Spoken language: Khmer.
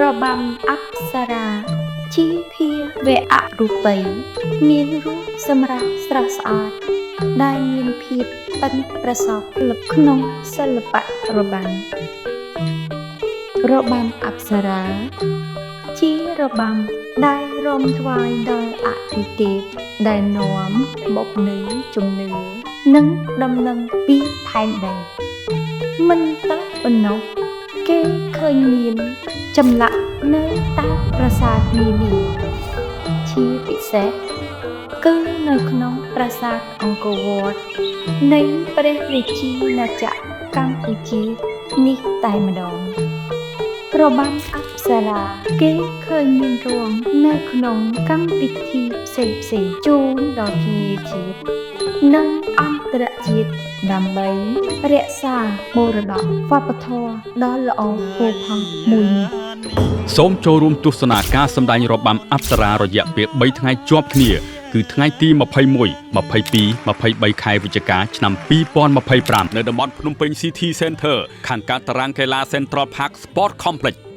របាំអប្សរាជាភាវៈអរូបី មានរូបសម្រាប់ស្រស់ស្អាត ដែលមានភាពប៉ិនប្រសប់ក្នុងសិល្បៈរបាំ របាំអប្សរា ជារបាំដែលរំថ្វាយដល់អតិទេពដែលនាំមកនូវជំនឿនិងដំណឹងពីផែនដី មិនតែប៉ុណ្ណោះគេឃើញមានចម្លាក់នៅតាមប្រាសាទនានា ជាពិសេសគឺនៅក្នុងប្រាសាទអង្គរវត្តនៃព្រះរាជាណាចក្រកម្ពុជានេះតែម្ដង របាំអប្សរាគេឃើញមានរងនៅក្នុងកម្មវិធីផ្សេងៗជូនដល់ភ្ញៀវជាតិនិងអន្តរជាតិដើម្បីរក្សាមរតកវប្បធម៌ដ៏ល្អផូរផង់មួយនេះ សូមចូលរួមទស្សនាការសម្ដែងរបាំអប្សរារយៈពេល3ថ្ងៃជាប់គ្នា គឺថ្ងៃទី21 22 23ខែវិច្ឆិកាឆ្នាំ2025នៅតំបន់ភ្នំពេញ City Center ខាងកើតតារាងកីឡា Central Park Sport Complex។